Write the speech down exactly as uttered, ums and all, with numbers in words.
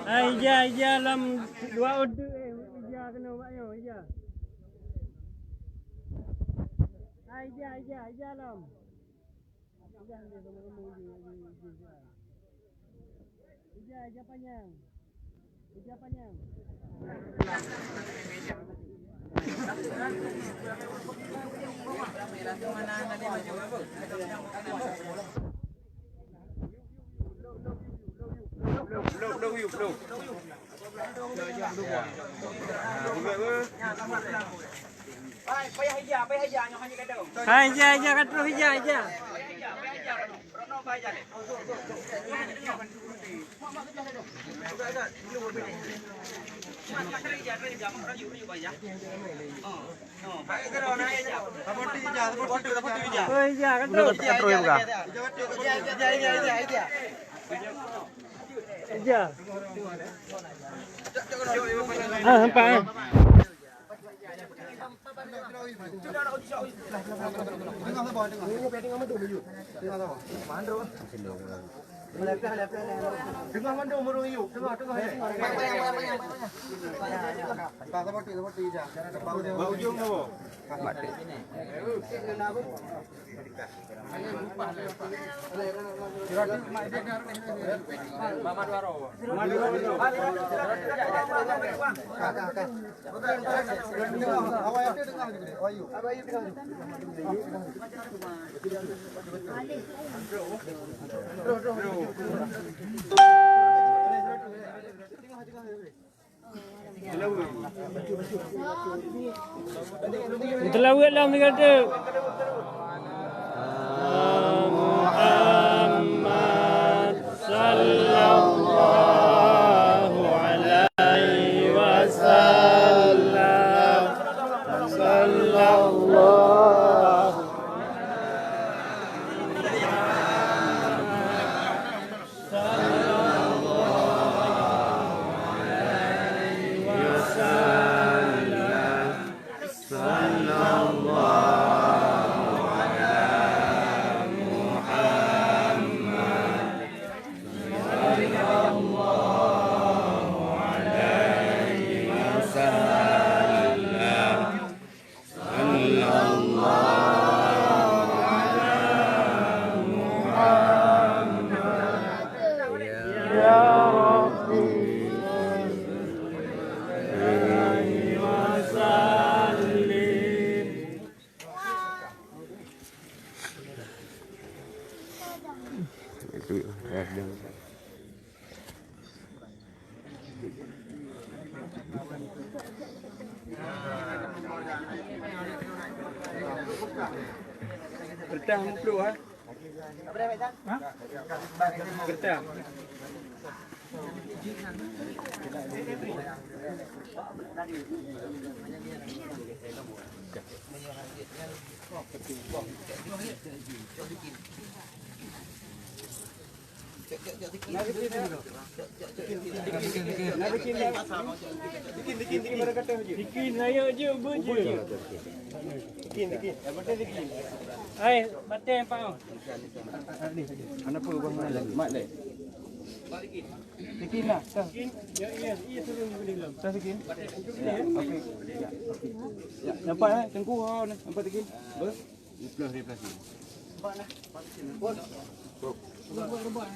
Hai, ija, ija lom dua udeuk, eh, ija keunoe bak nyoe, ija. Hai, ija, ija, ija lom. Ija, ija panyang. Ija panyang. Hai, ija, ija, ka troh ija, ija. Oh, ija, ka troh. Ija. Ah, nampak, eh. Teungoh mandum ureueng yub, teungoh, teungoh. Bak ujong tu. Seulaweuet lom sigoe teuk. Muhammad sallallahu alaihi wasallam. Sallallahu Kertas mupluk, ha? Ha? Kertas. Bikin, bikin, bikin. Bikin, bikin, bikin. Bikin, bikin, bikin. Bikin, ayo, jom, jom. Bikin, bikin. Yang penting bikin. Hai, bateng, Pak. Kenapa, Bang? Mat, leh. Bikin lah. Bikin. Ya, ya, ya, turun dulu. Dah bikin. Ya, okey. Ya, okey. Ya, nampak, eh? Tengku, oh, ni. Nampak bikin. Ber? Dua belas, dua belas.